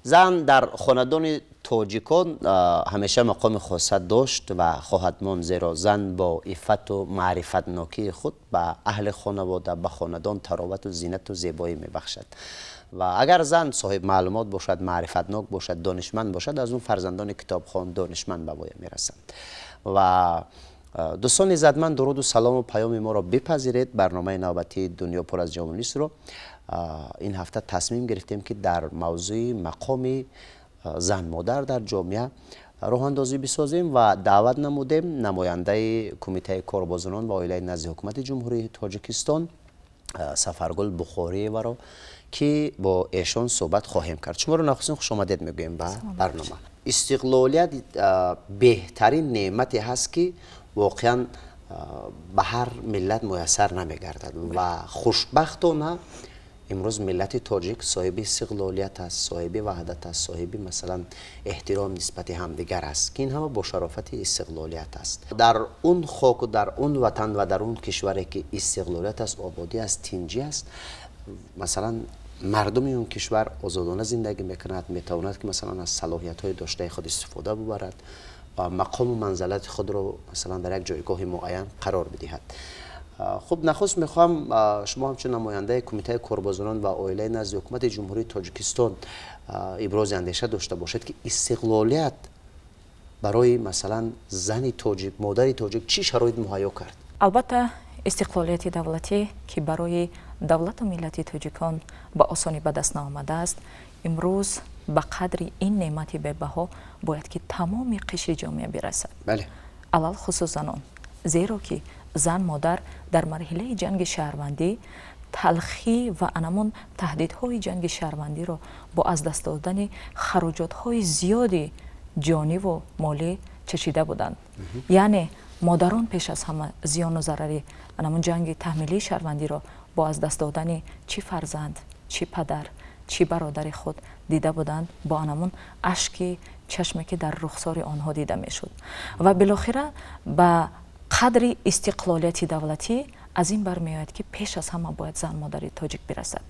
Зан дар хонадони тоҷикон ҳамеша мақоми хоса дошт ва хоҳад монд, зеро зан бо иффату маърифатнокии худ ба аҳли хонавода, ба хонадон таровату зинату зебоӣ мебахшад. Ва агар зан соҳиб маълумот бошад, маърифатнок бошад, донишманд бошад, аз он фарзандони китобхон, донишманд ба воя мерасанд. Ва дӯстони иззатманд, дуруду салому паёми моро бипазиред. Барномаи навбатии «Дунё пур аз ҷавонистро» ин ҳафта тасмим гирифтем, ки дар мавзӯи мақоми зан модар дар ҷомеа роҳандозӣ бисозем ва даъват намудем намояндаи Кумитаи кор бо занон ва оилаи назди Ҳукумати Ҷумҳурии Тоҷикистон Сафаргул Бухориеваро, ки бо эшон суҳбат хоҳем кард. Шуморо нахустин хушомадед мегӯем ба барнома. Истиқлолият беҳтарин неъмате ҳаст, ки воқеан ба ҳар миллат муяссар намегардад, ва хушбахтона имрӯз миллати тоҷик соҳиби истиқлолият аст, соҳиби ваҳдат аст, соҳиби, масалан, эҳтиром нисбати ҳамдигар аст, ки ин ҳама бо шарофати истиқлолият аст. Дар он хоку дар он ватан ва дар он кишваре, ки истиқлолият аст, ободӣ аст, тинҷӣ аст, масалан, мардуми он кишвар озодона зиндагӣ мекунад, метавонад, ки, масалан, аз салоҳиятҳои доштаи худ истифода бубарад ва мақому манзалати худро, масалан, дар як ҷойгоҳи муайян қарор бидиҳад. Хуб, нахуст мехоҳам шумо ҳамчун намояндаи Кумитаи кор бо занон ва оилаи назди Ҳукумати Ҷумҳурии Тоҷикистон ибрози андеша дошта бошед, ки истиқлолият барои, масалан, зани тоҷик, модари тоҷик чӣ шароит муҳайё кард? Албатта, истиқлолияти давлатӣ, ки барои давлату миллати тоҷикон ба осонӣ ба даст наомадааст, имрӯз ба қадри ин неъмати бебаҳо бояд ки тамоми қишри ҷомеа бирасад, алалхусус занон, зеро ки зан модар дар марҳилаи ҷанги шаҳрвандӣ талхӣ ва анамон таҳдидҳои ҷанги шаҳрвандиро бо аз даст додани хароҷотҳои зиёди ҷониву молӣ чашида буданд. Яъне модарон пеш аз ҳама зиёну зарари анамон ҷанги таҳмилии шаҳрвандиро бо аз даст додани чӣ фарзанд, чӣ падар, чӣ бародари худ дида буданд, бо анамон ашки чашме, ки дар рухсори онҳо дида мешуд. Ва билохира ба қадри истиқлолияти давлатӣ аз ин бармеояд, ки пеш аз ҳама бояд зан модари тоҷик бирасад,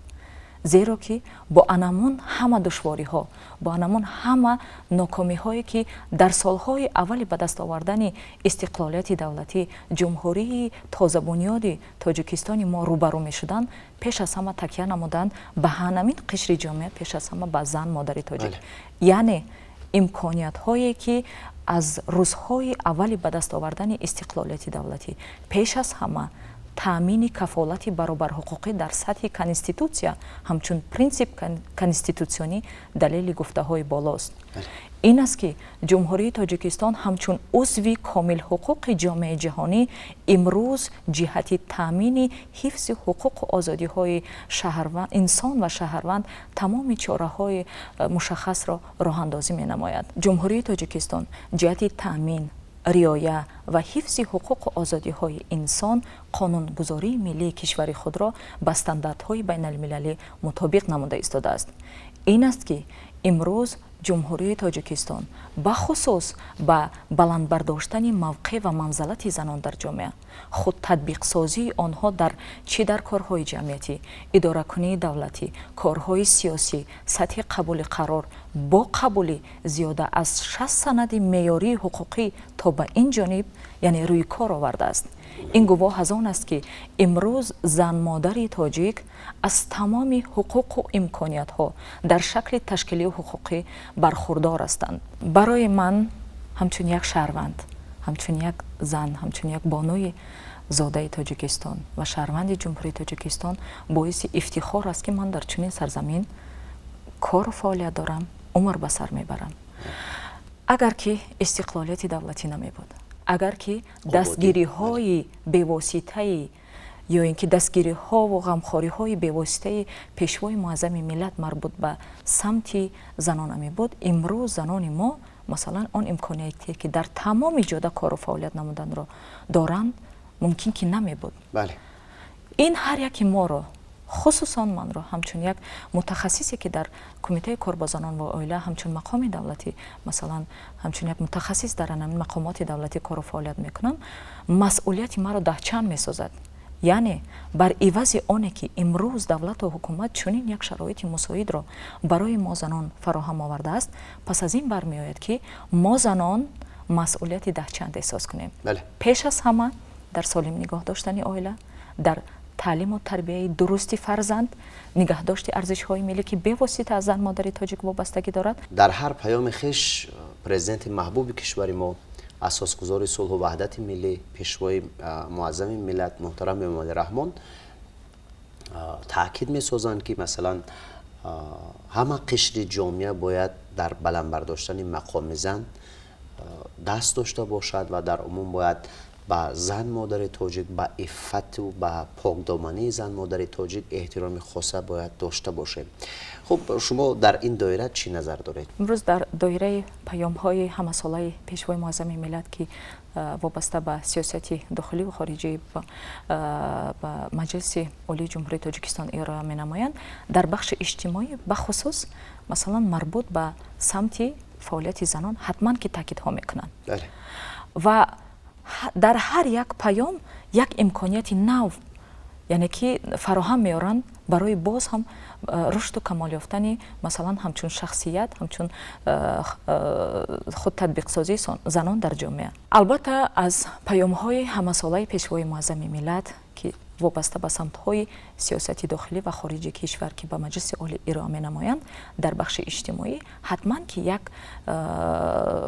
зеро ки бо анамон ҳама душвориҳо, бо анамон ҳама нокомиҳое, ки дар солҳои аввали ба даст овардани истиқлолияти давлатӣ ҷумҳурии тозабунёди Тоҷикистони мо рӯбарӯ мешуданд, пеш аз ҳама такя намуданд ба ҳанамин қишри ҷомеа, пеш аз ҳама ба зан модари тоҷик. Яъне имкониятҳое, ки аз рӯзҳои аввали ба даст овардани истиқлолияти давлатӣ, пеш аз ҳама таъмини кафолати баробарҳуқуқӣ дар сатҳи конститутсия ҳамчун принсип конститутсионӣ, далели гуфтаҳои болост. Ин аст, ки Ҷумҳурии Тоҷикистон ҳамчун узви комилҳуқуқи ҷомеаи ҷаҳонӣ имрӯз ҷиҳати таъмини ҳифзи ҳуқуқу озодиҳои инсон ва шаҳрванд тамоми чораҳои мушаххасро роҳандозӣ менамояд. Ҷумҳурии Тоҷикистон ҷиҳати таъмин, риоя ва ҳифзи ҳуқуқу озодиҳои инсон қонунгузории миллии кишвари худро ба стандартҳои байналмилалӣ мутобиқ намуда истодааст. Ин аст, ки имрӯз Ҷумҳурии Тоҷикистон бахусус ба баланд бардоштани мавқеъ ва манзалати занон дар ҷомеа, худтатбиқсозии онҳо дар чӣ дар корҳои ҷамъиятӣ, идоракунии давлатӣ, корҳои сиёсӣ, сатҳи қабули қарор бо қабули зиёда аз 60 санади меъёрии ҳуқуқӣ то ба ин ҷониб, яъне рӯи кор овардааст. Ин гувоҳ аз он аст, ки имрӯз занмодари тоҷик аз тамоми ҳуқуқу имкониятҳо дар шакли ташкилию ҳуқуқӣ бархурдор ҳастанд. Барои ман ҳамчун як шаҳрванд, ҳамчун як зан, ҳамчун як бонуи зодаи Тоҷикистон ва шаҳрванди Ҷумҳурии Тоҷикистон боиси ифтихор аст, ки ман дар чунин сарзамин кору фаъолият дорам, умр ба сар мебарам. Агар ки истиқлолияти давлатӣ намебуд, агар ки дастгириҳои бевоситаи ё ин ки дастгириҳову ғамхориҳои бевоситаи Пешвои Муаззами миллат марбут ба самти занон намебуд, имрӯз занони мо, масалан, он имконияте, ки дар тамоми ҷода кору фаъолият намуданро доранд, мумкин ки намебуд. Ин ҳар яки моро, хусусан манро ҳамчун як мутахассисе, ки дар Кумитаи кор бо занон ва оила ҳамчун мақоми давлатӣ, масалан, ҳамчун як мутахассис дар анамин мақомоти давлатӣ кору фаъолият мекунам, масъулияти маро даҳчанд месозад. Яъне бар ивази оне ки имрӯз давлату ҳукумат чунин як шароити мусоидро барои мо занон фароҳам овардааст, пас аз ин бармеояд, ки мо занон масъулияти даҳчанд эҳсос кунем. Пеш аз ҳама дар солим нигоҳ доштани оила, дар таълиму тарбияи дурусти фарзанд, нигаҳдошти арзишҳои миллӣ, ки бевосита аз зан модари тоҷик вобастагӣ дорад. Дар ҳар паёми хеш президенти маҳбуби кишвари мо, асосгузори сулҳу ваҳдати миллӣ, пешвои муаззами миллат муҳтарам Эмомалӣ Раҳмон таъкид месозанд, ки масалан ҳама қишри ҷомеа бояд дар баланд бардоштани мақоми зан даст дошта бошад ва дар умум бояд ба зан модари тоҷик, ба иффату ба покдомании зан модари тоҷик эҳтироми хоса бояд дошта бошем. Хуб, шумо дар ин доира чӣ назар доред? Имрӯз дар доираи паёмҳои ҳамасолаи пешвои муаззами миллат, ки вобаста ба сиёсати дохиливу хориҷӣ ба Маҷлиси Олии Ҷумҳурии Тоҷикистон ироа менамоянд, дар бахши иҷтимоӣ, бахусус масалан марбут ба самти фаъолияти занон, ҳатман ки таъкидҳо мекунанд ва дар ҳар як паём як имконияти нав, яъне ки фароҳам меоранд барои боз ҳам рушду камол ёфтани масалан ҳамчун шахсият, ҳамчун худтатбиқсозии занон дар ҷомеа. Албатта, аз паёмҳои ҳамасолаи пешвои муаззами миллат, ки вобаста ба самтҳои сиёсати дохилӣ ва хориҷи кишвар, ки ба Маҷлиси Олӣ ироа менамоянд, дар бахши иҷтимоӣ ҳатман ки як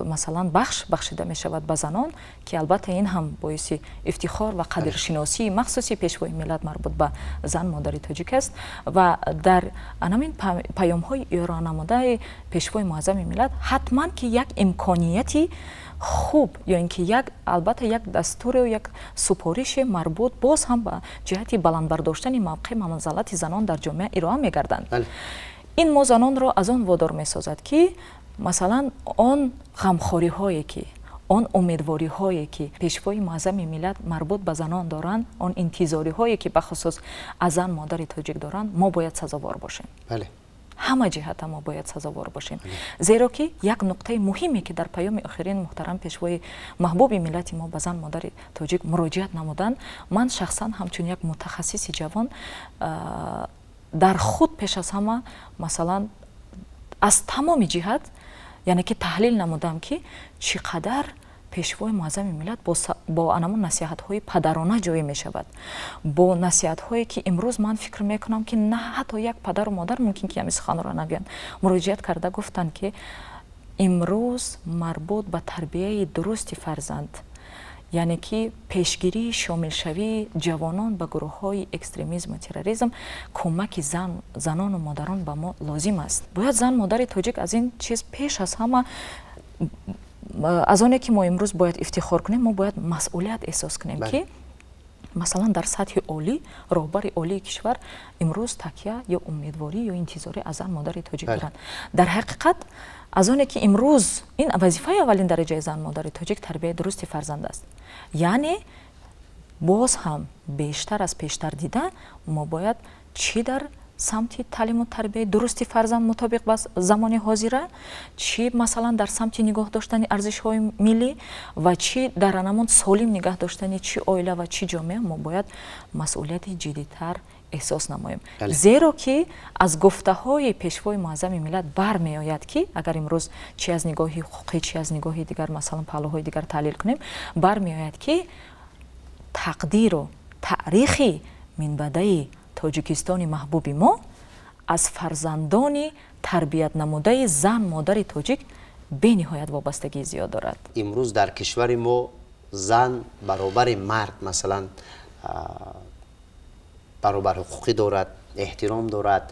масалан бахш бахшида мешавад ба занон, ки албатта ин ҳам боиси ифтихор ва қадршиносии махсуси пешвои миллат марбут ба зан модари тоҷик аст. Ва дар анамин паёмҳои ироанамудаи пешвои муаззами миллат ҳатман ки як имконияти хуб ё ин ки як, албатта, як дастуру як супорише марбут боз ҳам ба ҷиҳати баланд бардоштани мавқеъ, манзалати занон дар ҷомеа ироа мегарданд. Ин мо занонро аз он водор месозад, ки масалан он ғамхориҳое ки, он умедвориҳое ки пешвои муаззами миллат марбут ба занон доранд, он интизориҳое ки бахусус аз зан модари тоҷик доранд, мо бояд сазовор бошем. Ҳама ҷиҳата мо бояд сазовор бошем, зеро ки як нуқтаи муҳиме, ки дар паёми охирин муҳтарам пешвои маҳбуби миллати мо ба зан модари тоҷик муроҷиат намуданд, ман шахсан ҳамчун як мутахассиси ҷавон дар худ пеш аз ҳама масалан аз тамоми ҷиҳат, яъне ки таҳлил намудам, ки чӣ қадар пешвои муаззами миллат бо анамон насиҳатҳои падарона ҷоӣ мешавад, бо насиҳатҳое ки имрӯз ман фикр мекунам, ки на ҳатто як падару модар мумкин ки ҳамин суханро нагӯянд. Муроҷиат карда гуфтанд, ки имрӯз марбут ба тарбияи дурусти фарзанд, яъне ки пешгирии шомилшавии ҷавонон ба гурӯҳҳои экстремизму терроризм, кӯмаки занону модарон ба мо лозим аст. Бояд зан модари тоҷик аз ин чиз пеш аз ҳама, аз оне ки мо имрӯз бояд ифтихор кунем, мо бояд масъулият эҳсос кунем, ки масалан дар сатҳи олӣ роҳбари олии кишвар имрӯз такя ё умедворӣ ё интизорӣ аз зан модари тоҷик доранд. Дар ҳақиқат, аз оне ки имрӯз ин вазифаи аввалин дараҷаи зан модари тоҷик тарбияи дурусти фарзанд аст, яъне боз ҳам бештар аз пештар дида мо бояд чӣ дар самти таълиму тарбияи дурусти фарзанд мутобиқ ба замони ҳозира, чӣ масалан дар самти нигоҳ доштани арзишҳои миллӣ ва чӣ дар анамон солим нигаҳ доштани чӣ оила ва чӣ ҷомеа, мо бояд масъулияти ҷиддитар эҳсос намоем, зеро ки аз гуфтаҳои пешвои муаззами миллат бармеояд, ки агар имрӯз чӣ аз нигоҳи ҳуқуқӣ, чӣ аз нигоҳи дигар масалан паҳлӯҳои дигар таҳлил кунем, бармеояд, ки тақдиру таърихи минбаъдаи Тоҷикистони маҳбуби мо аз фарзандони тарбиятнамудаи зан модари тоҷик бениҳоят вобастагии зиёд дорад. Имрӯз дар кишвари мо зан баробари мард масалан баробарҳуқуқӣ дорад, эҳтиром дорад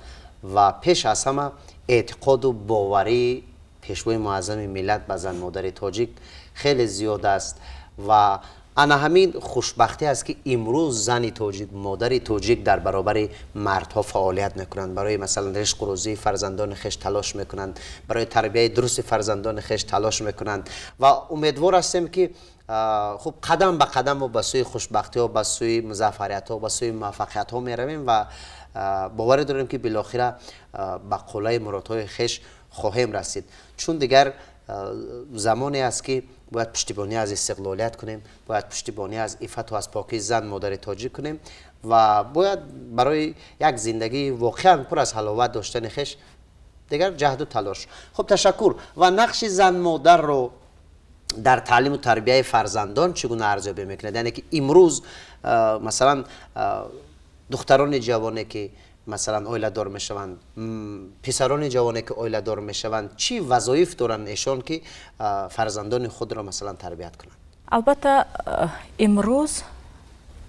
ва пеш аз ҳама эътиқоду боварии пешвои муаззами миллат ба зан модари тоҷик хеле зиёд аст. Ва ана ҳамин хушбахтӣ аст, ки имрӯз зани тоҷик, модари тоҷик дар баробари мардҳо фаъолият мекунанд, барои масалан ризқу рӯзии фарзандони хеш талош мекунанд, барои тарбияи дурусти фарзандони хеш талош мекунанд. Ва умедвор ҳастем, ки хуб, қадам ба қадам мо ба сӯи хушбахтиҳо, ба сӯи музаффариятҳо, ба сӯи муваффақиятҳо меравем ва боварӣ дорем, ки билохира ба қуллаи муродҳои хеш хоҳем расид, чун дигар замоне аст, ки бояд пуштибонӣ аз истиқлолият кунем, бояд пуштибонӣ аз иффату аз покии зан модари тоҷик кунем. Ва бояд барои як зиндагии воқеан пур аз ҳаловат доштани хеш дигар ҷаҳду талош. Хуб, ташаккур. Ва нақши зан модарро дар таълиму тарбияи фарзандон чӣ гуна арзёбӣ мекунад? Яъне ки имрӯз, масалан, духтарони ҷавоне, ки масалан оиладор мешаванд, писарони ҷавоне, ки оиладор мешаванд, чӣ вазоиф доранд эшон, ки фарзандони худро, масалан, тарбият кунанд? Албатта, имрӯз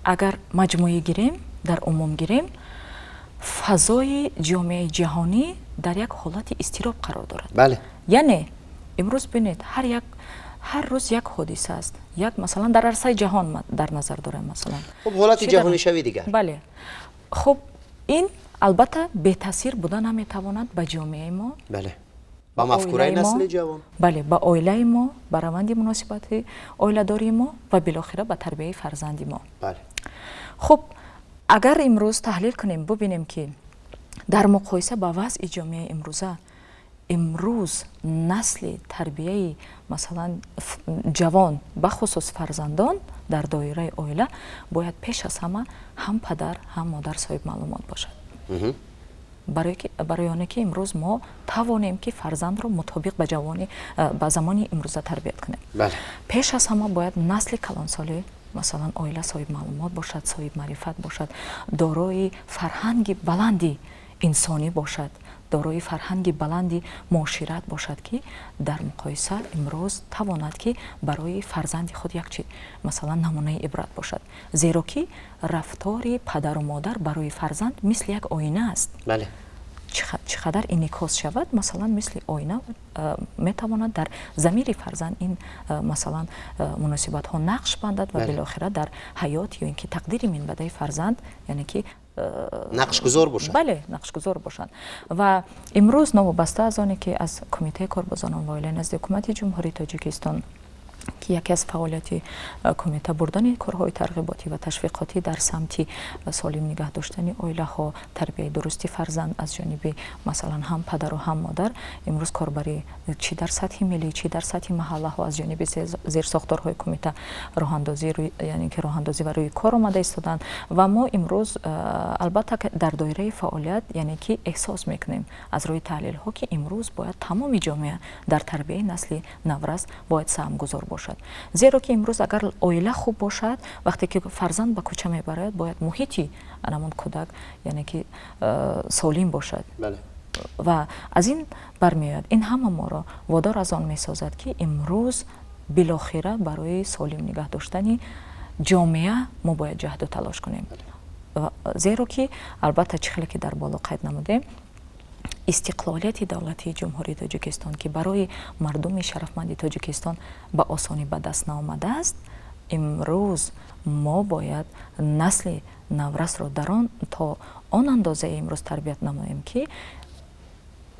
агар маҷмӯӣ гирем, дар умум гирем, фазои ҷомеаи ҷаҳонӣ дар як ҳолати изтироб қарор дорад. Яъне имрӯз бинед, ҳар рӯз як ҳодиса аст, як, масалан, дар арсаи ҷаҳон дар назар дорем, масалан. Хуб, ҳолати ҷаҳонишавӣ дигар. Бале, хуб, ин албатта бетаъсир буда наметавонад ба ҷомеаи мо. Бале, ба мафкураи насли ҷавон. Бале, ба оилаи мо, ба раванди муносибати оиладории мо ва билохира ба тарбияи фарзанди мо. Хуб, агар имрӯз таҳлил кунем, бубинем, ки дар муқоиса ба вазъи ҷомеаи имрӯза, имрӯз насли тарбияи, масалан, ҷавон, бахусус фарзандон дар доираи оила бояд пеш аз ҳама ҳам падар, ҳам модар соҳиби маълумот бошад, барои оне ки имрӯз мо тавонем, ки фарзандро мутобиқ ба ҷавони, ба замони имрӯза тарбият кунем. Пеш аз ҳама бояд насли калонсоли, масалан, оила соҳиби маълумот бошад, соҳиби маърифат бошад, дорои фарҳанги баланди инсонӣ бошад, дорои фарҳанги баланди муошират бошад, ки дар муқоиса имрӯз тавонад, ки барои фарзанди худ як чи, масалан, намунаи ибрат бошад, зеро ки рафтори падару модар барои фарзанд мисли як оина аст. Чӣ қадар инъикос шавад, масалан, мисли оина метавонад дар замири фарзанд ин, масалан, муносибатҳо нақш бандад ва билохира дар ҳаёт ё ин ки тақдири минбаъдаи фарзанд, яъне ки нақшгузор бошад. Бале, нақшгузор бошанд. Ва имрӯз, новобаста аз оне ки аз Кумитаи кор бо занон ва оила назди Ҳукумати Ҷумҳурии Тоҷикистон, ки яке аз фаъолияти кумита бурдани корҳои тарғиботӣ ва ташвиқотӣ дар самти солим нигаҳ доштани оилаҳо, тарбияи дурусти фарзанд аз ҷониби, масалан, ҳам падару ҳам модар, имрӯз корбарӣ чӣ дар сатҳи миллӣ, чӣ дар сатҳи маҳаллаҳо аз ҷониби зерсохторҳои кумита роҳандозӣ, яъне ки роҳандозӣ ва рӯи кор омада истоданд. Ва мо имрӯз албатта дар доираи фаъолият, яъне ки эҳсос мекунем аз рӯи таҳлилҳо, ки имрӯз бояд тамоми ҷомеа дар тарбияи насли наврас бояд саҳмгузор бошад, зеро ки имрӯз агар оила хуб бошад, вақте ки фарзанд ба кӯча мебарояд, бояд муҳити анамон кӯдак, яъне ки солим бошад. Ва аз ин бармеояд, ин ҳама моро водор аз он месозад, ки имрӯз билохира барои солим нигаҳ доштани ҷомеа мо бояд ҷаҳду талош кунем, зеро ки албатта, чӣ хеле ки дар боло қайд намудем, истиқлолияти давлатии Ҷумҳурии Тоҷикистон, ки барои мардуми шарафманди Тоҷикистон ба осонӣ ба даст наомадааст, имрӯз мо бояд насли наврасро дар он то он андозаи имрӯз тарбият намоем, ки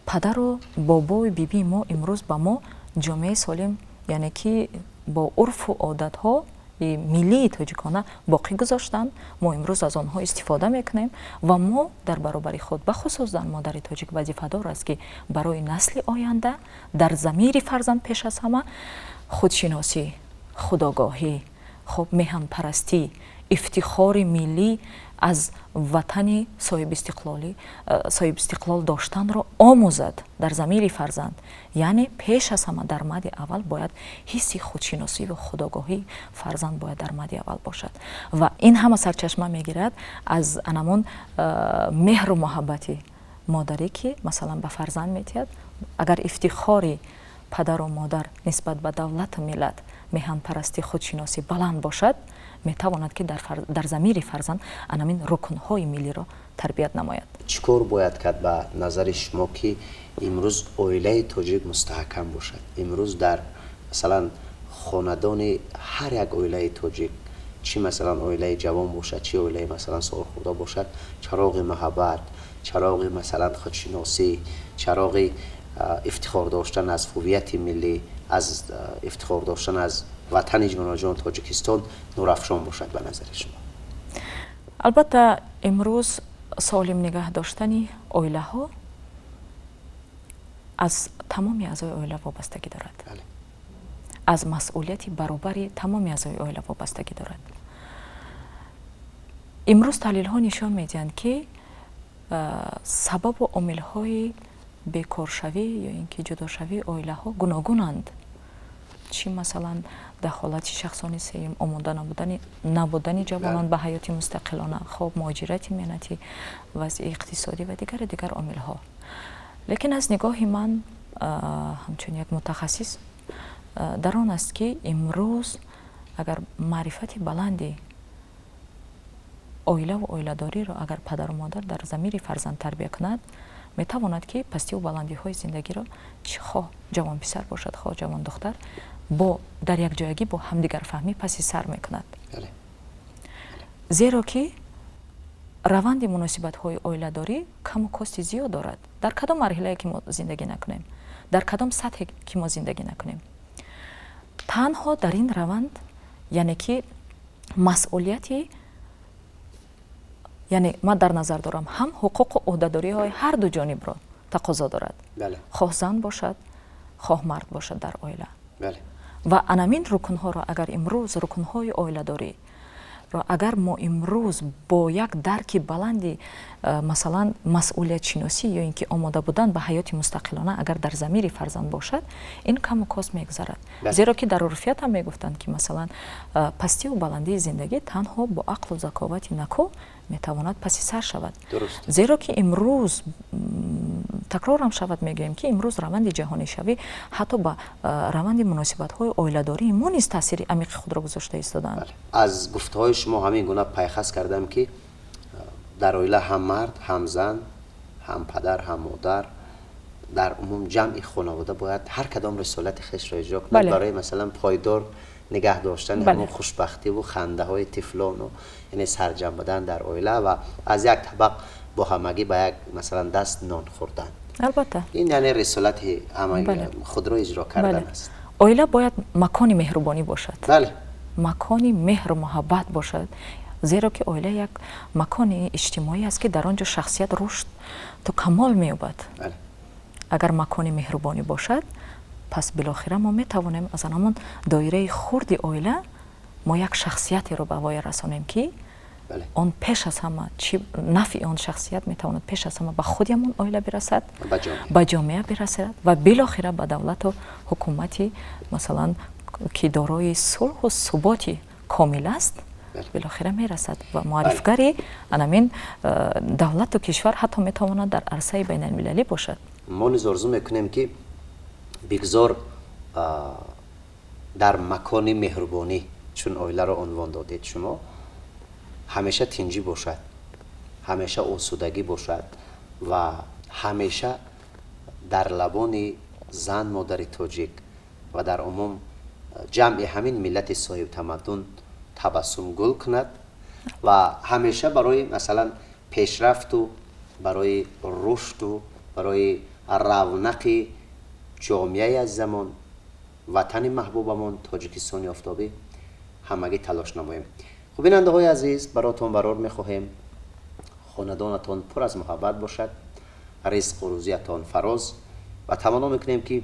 падару бобою бибии мо имрӯз ба мо ҷомеаи солим, яъне ки бо урфу одатҳо миллии тоҷикона боқӣ гузоштанд. Мо имрӯз аз онҳо истифода мекунем ва мо дар баробари худ, бахусус зан, модари тоҷик вазифадор аст, ки барои насли оянда дар замири фарзанд пеш аз ҳама худшиносӣ, худогоҳӣ, хуб, меҳанпарастӣ, ифтихори миллӣ аз ватани соҳибистиқлол доштанро омӯзад дар замири фарзанд. Яъне пеш аз ҳама дар мадди аввал бояд ҳисси худшиносӣ ва худогоҳии фарзанд бояд дар мадди аввал бошад. Ва ин ҳама сарчашма мегирад аз анамон меҳру муҳаббати модарӣ, ки, масалан, ба фарзанд метиҳад. Агар ифтихори падару модар нисбат ба давлату миллат, меҳанпарастӣ, худшиносӣ баланд бошад, метавонад, ки дар замири фарзанд анамин рукнҳои миллиро тарбият намояд. Чӣ кор бояд кард, ба назари шумо, ки имрӯз оилаи тоҷик мустаҳкам бошад? Имрӯз дар, масалан, хонадони ҳар як оилаи тоҷик, чӣ, масалан, оилаи ҷавон бошад, чӣ оилаи, масалан, солхӯрда бошад, чароғи муҳаббат, чароғи, масалан, худшиносӣ, чароғи ифтихор доштан аз ҳуввияти миллӣ, аз ифтихор доштан аз ватани ҷоноҷон Тоҷикистон нурафшон бошад, ба назари шумо? Албатта, имрӯз солим нигаҳ доштани оилаҳо аз тамоми аъзои оила вобастагӣ дорад, аз масъулияти баробари тамоми аъзои оила вобастагӣ дорад. Имрӯз таҳлилҳо нишон медиҳанд, ки сабабу омилҳои бекоршавӣ ё ин ки ҷудошавии оилаҳо гуногунанд. Чӣ, масалан, дахолати шахсони сеюм, омода набудани ҷавонон ба ҳаёти мустақилона, хоб, муҳоҷирати меҳнатӣ, вазъи иқтисодӣ ва дигару дигар омилҳо. Лекин аз нигоҳи ман, ҳамчун як мутахассис, дар он аст, ки имрӯз агар маърифати баланди оилаву оиладориро агар падару модар дар замири фарзанд тарбия кунад, метавонад, ки пастиву баландиҳои зиндагиро, чӣ хоҳ ҷавонписар бошад, хоҳ ҷавондухтар, бо дар якҷоягӣ бо ҳамдигарфаҳмӣ паси сар мекунад. Зеро ки раванди муносибатҳои оиладорӣ каму кости зиёд дорад. Дар кадом марҳилае ки мо зиндагӣ накунем, дар кадом сатҳе ки мо зиндагӣ накунем, танҳо дар ин раванд, яъне ки масъулияти, яъне ман дар назар дорам, ҳам ҳуқуқу ӯҳдадориҳои ҳар ду ҷонибро тақозо дорад, хоҳ зан бошад, хоҳ мард бошад дар оила. Ва анамин рукнҳоро агар имрӯз, рукнҳои оиладорӣ агар мо имрӯз бо як дарки баланди, масалан, масъулиятшиносӣ ё ин ки омода будан ба ҳаёти мустақилона агар дар замири фарзанд бошад, ин каму кост мегузарад. Зеро ки дар урфият ҳам мегуфтанд, ки, масалан, пастиву баландии зиндагӣ танҳо бо ақлу заковати накӯ метавонад паси сар шавад. Зеро ки имрӯз, такрорам шавад, мегӯем, ки имрӯз раванди ҷаҳонишавӣ ҳатто ба раванди муносибатҳои оиладории мо низ таъсири амиқи худро гузошта истодаанд. Аз гуфтаҳои шумо ҳамин гуна пайхас кардам, ки дар оила ҳам мард, ҳам зан, ҳам падар, ҳам модар, дар умум ҷамъи хонавода бояд ҳар кадом рисолати хешро иҷро кунад барои, масалан, пойдор нигаҳ доштани ҳамон хушбахтиву хандаҳои тифлону, яъне сарҷамъ будан дар оила ва аз як табақ бо ҳамагӣ ба як, масалан, даст нон хӯрдан. Албатта. Ин яъне рисолати худро иҷро кардан аст. Оила бояд макони меҳрубонӣ бошад, макони меҳру муҳаббат бошад, зеро ки оила як макони иҷтимоӣ аст, ки дар он ҷо шахсият рушд то камол меёбад. Агар макони меҳрубонӣ бошад, пас билохира мо метавонем аз ҳамон доираи хурди оила мо як шахсиятеро ба воя расонем, ки он пеш аз ҳама чи нафъи он шахсият метавонад пеш аз ҳама ба худи ҳамон оила бирасад, ба ҷомеа бирасад ва билохира ба давлату ҳукумати, масалан, ки дорои сулҳу суботи комил аст, билохира мерасад ва муаррифгари анамин давлату кишвар ҳатто метавонад дар арсаи байналмилалӣ бошад. Мо низ орзу мекунем, ки бигзор дар макони меҳрубонӣ, чун оиларо унвон додед шумо, ҳамеша тинҷӣ бошад, ҳамеша осудагӣ бошад ва ҳамеша дар лабони зан, модари тоҷик ва дар умум ҷамъи ҳамин миллати соҳибтамаддун табассум гул кунад ва ҳамеша барои, масалан, пешрафту барои рушду барои равнақи ҷомеаи азизамон, ватани маҳбубамон, Тоҷикистони офтобӣ, ҳамагӣ талош намоем. Хуб, бинандаҳои азиз, баротон барор мехоҳем, хонадонатон пур аз муҳаббат бошад, ризқу рӯзиятон фароз ва таманно мекунем, ки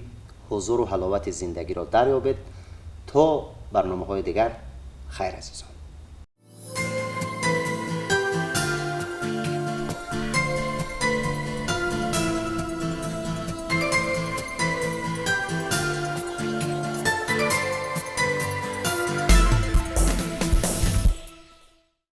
ҳузуру ҳаловати зиндагиро дарёбед. То барномаҳои дигар, хайр, азизон.